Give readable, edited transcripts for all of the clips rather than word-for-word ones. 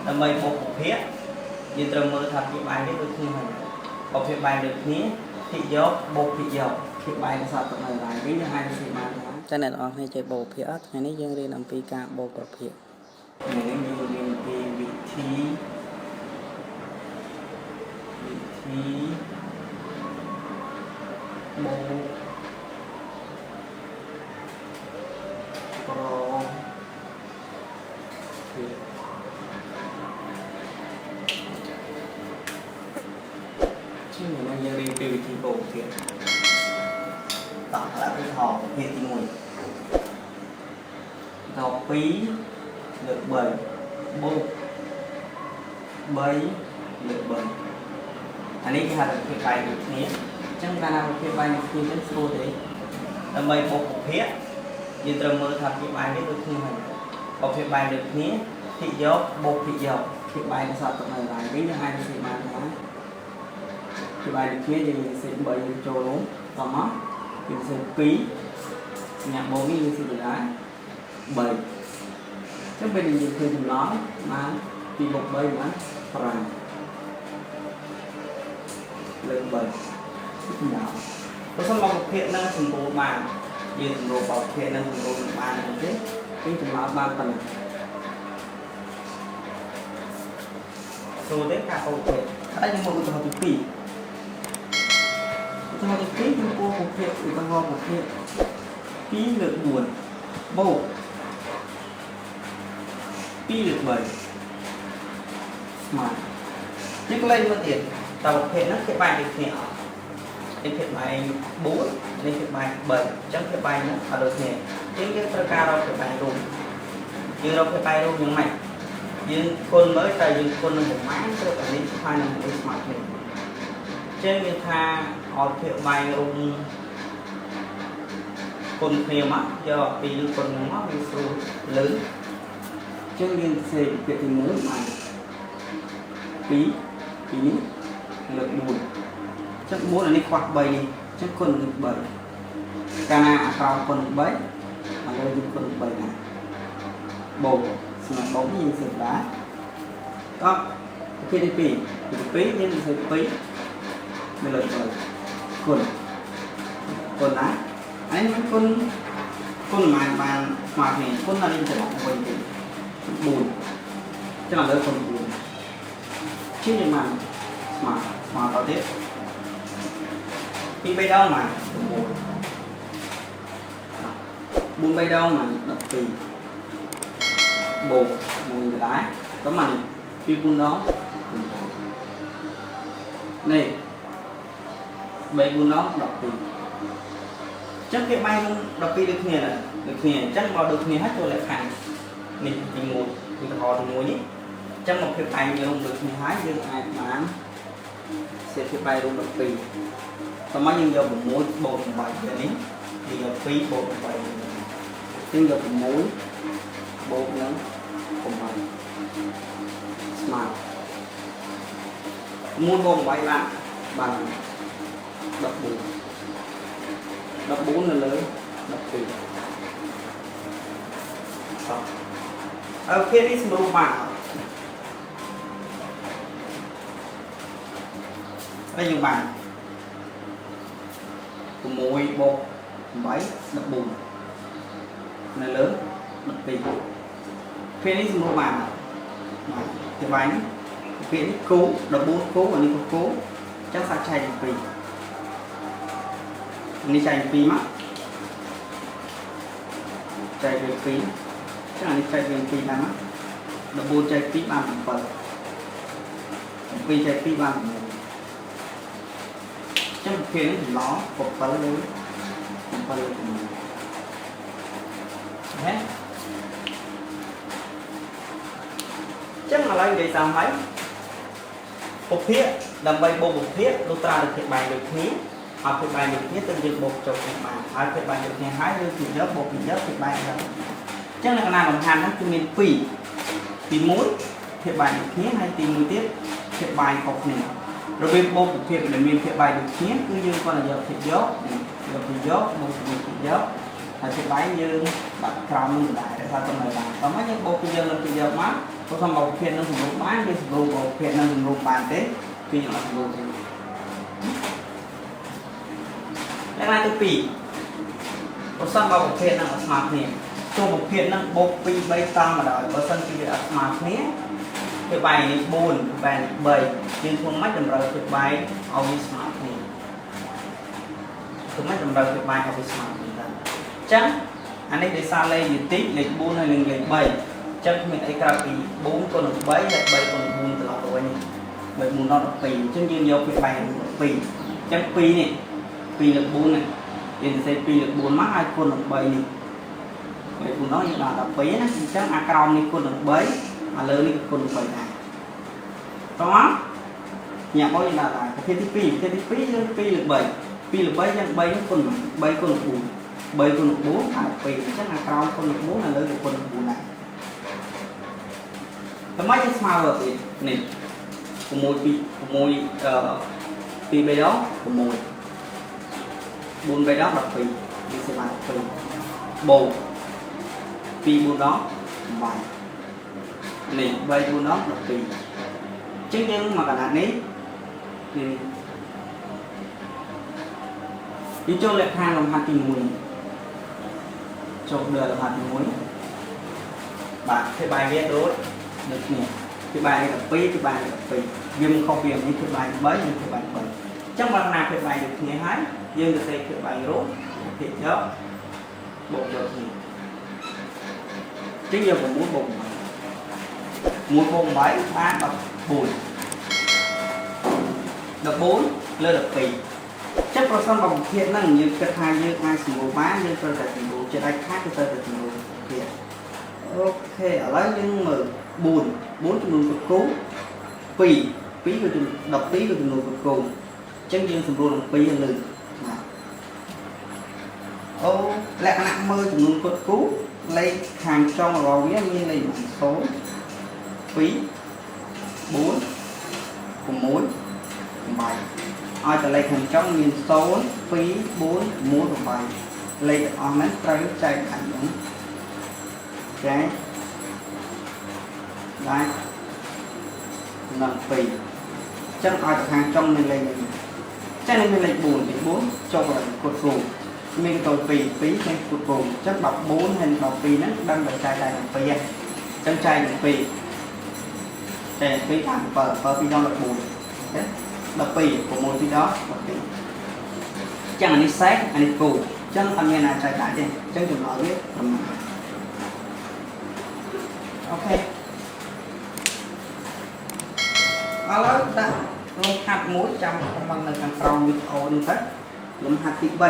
ដើម្បីបូកពភាគយើងត្រូវមើលថាភាគបែងនេះដូចគ្នាហើយបើភាគបែងដូចគ្នាភាគយកបូកភាគយកភាគបែងសល់ទុកនៅឡើយវិញយើងអាចសរសេរបានថាចាអ្នកទាំងអស់គ្នាចេះបូកភាគអត់ថ្ងៃនេះយើងរៀនអំពីការបូកប្រភាគថ្ងៃនេះយើងរៀនអំពីវិធីវិធីបូកប្រភាគជាងនេះយើងរៀនពីវិធីបូកភាគតោះឥឡូវឧទាហរណ៍ភាគទី1ដល់2លើ3បូក3លើ3អានេះគេហៅថាភាគបែងដូចគ្នាអញ្ចឹងកាលណាភាគបែងដូចគ្នាអញ្ចឹងស្រួលទេដើម្បីបូកភាគយើងត្រូវមើលថាភាគបែងនេះដូចគ្នាហើយបើភាគបែងដូចគ្នាភាគយកបូកភាគយកភាគបែងសល់ទុកនៅឡើយវិញយើងអាចសរសេរបានថាភាគបែងដូចគ្នាយើងសរសេរ3ចូលរួមតមកយើងសរសេរ2ញ៉ាំបូកនេះយើងសរសេរដែរ3អញ្ចឹងពេលយើងធ្វើចម្លើយបាន2បូក3បាន5លើ3ចម្លើយបើសិនមកភាគនឹងសម្រួលបានយើងសម្រួលបើភាគនឹងសម្រួលមិនបានទេគឺចម្លើយបានប៉ុណ្ណាស្រួលទេការបូកភាគហើយយើងមកឧទាហរណ៍ទី2ឧទាហរណ៍ទី2ចំពោះប្រភេទឧទាហរណ៍ប្រភេទ2លើ4បូក2លើ3ស្មើនេះកន្លែងមើលទៀតតើប្រភេទហ្នឹងគេបែងដូចគ្នាអត់នេះភាគបែង4នេះភាគបែង3អញ្ចឹងភាគបែងហ្នឹងអត់ដូចគ្នាអញ្ចឹងយើងត្រូវការរកភាគបែងរួមយើងរកភាគបែងរួមយ៉ាងម៉េចយើងគុណមើលតើយើងគុណនឹងប្រមាណត្រូវអានេះស្មើនឹងនេះស្មើគ្នាអញ្ចឹងយើងថាឲ្យភាគបែងរួមគុណគ្នាមកយកពីរគុណនឹងមកវាស្រួលលឺអញ្ចឹងយើងសេភាគទី1បាន2 2នេះលើ4អញ្ចឹង4អានេះខ្វះ3នេះអញ្ចឹងគុណនឹង3កាលណាអាក្រោមគុណ3ឥឡូវយើងគុណ3ណាបូកសម្រាប់បូកនេះយើងសេដែរតោះភាគទី2ទី2យើងសេ2នៅលើ3គុណគុណណាអានេះគុណគុណមិនបានស្មើគ្នាគុណដល់នេះត្រឡប់វិញទៀត4ចឹងឥឡូវគុណ4ជាងយ៉ាងម៉េចស្មើស្មើតទៀតពី3ដងមក6 4 3ដងមក12បូក1ដែរតោះមកនេះពី4ដងនេះ3 4ដង12ចឹងគេបែង12ដូចគ្នាណាដូចគ្នាអញ្ចឹងបើដូចគ្នាហើយចូលលក្ខខណ្ឌនេះទី1ឧទាហរណ៍ទី1នេះអញ្ចឹងមកភាពបែងរួមដូចគ្នាហើយយើងអាចបានសេភាពបែងរួម12តោះមកយើងយក6បូក8ទៅនេះយើងយក2បូក8យើងយក6បូកនឹង8ស្មើ1បូក8បានបាន14 14នៅលើ12តោះហើយភាគនេះសម្រួលបានអត់ហើយយើងបាន6បូក8 14នៅលើ12ភាគនេះសម្រួលបានអត់បាទទីបែងនេះភាគនេះគូ14គូអានេះក៏គូអញ្ចឹងសាច់ចែក2នេះចែក2មកចែកវា2ចឹងអានេះចែកវា2បានមក14ចែក2បាន7 7ចែក2បាន6ចឹងភាគនេះចម្លង7លើ7លើ6ហេចឹងឥឡូវនិយាយតាមហើយពភាគដើម្បីបូកពភាគលុះត្រាតែភាគបែងដូចគ្នាឲ្យភាគបែងដូចគ្នាទើបយើងបូកចូលគ្នាបានហើយភាគបែងដូចគ្នាហើយយើងពីយកបូកពីយកភាគបែងហ្នឹងអញ្ចឹងលក្ខណៈលំហាត់ហ្នឹងគឺមាន2ទី1ភាគបែងដូចគ្នាហើយទី1ទៀតភាគបែងខុសគ្នារបៀបបូកពភាគដែលមានភាគបែងដូចគ្នាគឺយើងគ្រាន់តែយកភាគយកយកភាគយកបូកជាមួយភាគយកហើយភាគបែងយើងដាក់ក្រោមនឹងដែរ ក្សាទុកនៅបានតោះមកយើងបូកពីយើងនឹងពីយើងមកព្រោះសំបើប្រភេទនឹងសម្រួលបានវាសម្រួលបើប្រភេទនឹងសម្រួលបានទេគឺយើងអត់សម្រួលទេលក្ខណៈទី2បើសិនបើប្រភេទនឹងអត់ស្មើគ្នាទោះប្រភេទនឹងបូក2 3តង់មកដល់បើសិនជាវាអត់ស្មើគ្នាគឺបែរនេះ4បែរនេះ3យើងធ្វើម៉េចតម្រូវគឺបែរឲ្យវាស្មើគ្នាធ្វើម៉េចតម្រូវគឺបែរឲ្យវាស្មើគ្នាដែរអញ្ចឹងអានេះដោយសារលេខវាតិចលេខ4ហើយនិងលេខ3អញ្ចឹងគ្មានអីក្រៅពី4គុណនឹង3ហើយ3គុណនឹង4ត្រឡប់ទៅវិញ3 4ដល់12អញ្ចឹងយើងយកពីបែរ12អញ្ចឹង2នេះ2លើ4នេះយើងសរសេរ2លើ4មកហើយគុណនឹង3នេះ3 4ដល់យើងដល់12ណាអញ្ចឹងអាក្រោមនេះគុណនឹង3អាលើនេះក៏គុណនឹង3ដែរតោះមកញ៉ាំមកយើងដល់ដែរប្រភេទទី2ប្រភេទទី2យើង2លើ3 2លើ3យើង3នេះគុណ3គុណនឹង4 3គុណនឹង4អា2អញ្ចឹងអាក្រោមគុណនឹង4អាលើក៏គុណនឹង4ដែរតើមកយើងស្មើទៅទៀតនេះ6 2 6 2 3ដង6 4 3ដង12នេះសេបាន12បូក2 4ដង8នេះ3 4ដង12អញ្ចឹងយើងមកកណ្ដាលនេះនេះយើងចូលលក្ខខណ្ឌលំហាត់ទី1ចូលដល់លំហាត់ទី1បាទធ្វើបាយវាដូចដូចគ្នាធ្វើបាយ12ធ្វើបាយ12វាមិនខុសពីនេះធ្វើបាយ3និងធ្វើបាយ3អញ្ចឹងបើណាធ្វើបាយដូចគ្នាហើយយើងទៅសេធ្វើបាយរួមភាគយកបូកយកគ្នាអញ្ចឹងយក9បូក8 1បូក8បាន14 14លើ12ចឹងប្រសិនបើប្រភេទហ្នឹងយើងគិតថាយើងអាចសម្រួលបានយើងត្រូវតែសម្រួលចិត្តអាចខាតគឺត្រូវតែសម្រួលប្រភេទអូខេឥឡូវយើងមើល4 4ចំនួនប្រគូ2 2គឺ12គឺចំនួនប្រគូអញ្ចឹងយើងសម្រួលនឹង2លើបាទអូលក្ខណៈមើលចំនួនគុតគូលេខខាងចុងរបស់វាមានលេខ0 2 4 6 8ឲ្យតែលេខខាងចុងមាន0 2 4 6 8លេខទាំងអស់ហ្នឹងត្រូវចែកដាច់ហ្នឹងចែកដាច់នឹង2អញ្ចឹងឲ្យតែខាងចុងមានលេខនេះចឹងនេះមានលេខ4លេខ4ចូលដល់គុតគូមានកត2 2ចឹងគុតគូអញ្ចឹង14ហើយ12ហ្នឹងដឹងតែចែកដែរនឹង2ហ្នឹងអញ្ចឹងចែកនឹង2ចែក2តាម7 7 2ដល់14អូខេ12 6 2ដល់12ចឹងអានេះសេះអានេះគូចឹងអត់មានណាចែកដាច់ទេចឹងចម្លើយវាប្រមាណអូខេឥឡូវដាក់លំហាត់មួយចាំខមមិននៅខាងក្រោមវីដេអូនេះទៅលំហាត់ទី3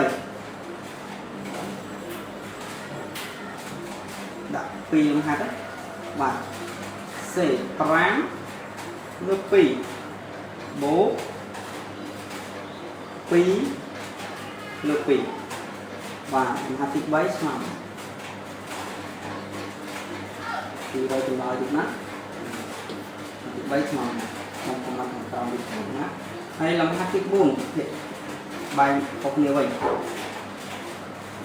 ដាក់2លំហាត់បាទសេ5លើ2បូក2លើ2បាទលំហាត់ទី3ស្មើ200ចម្លើយទៀតណាទី3ស្មើក្នុងខមមិនខាងក្រោមវីដេអូណាហើយលំហាត់ទី4បែងខុសគ្នាវិញ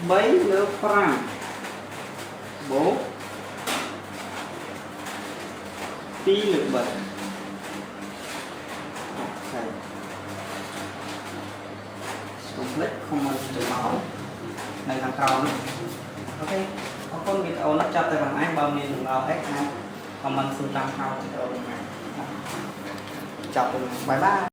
3លើ5បូក2លើ3អូខេកុំភ្លេចខមមិនចម្លើយនៅខាងក្រោមនេះអូខេអរគុណវីដេអូនេះចាប់តែប៉ុណ្ណេះបើមានចម្ងល់អីអាចខមមិនសួរតាមក្រោមវីដេអូនេះចាប់ទៅបាយបាយ។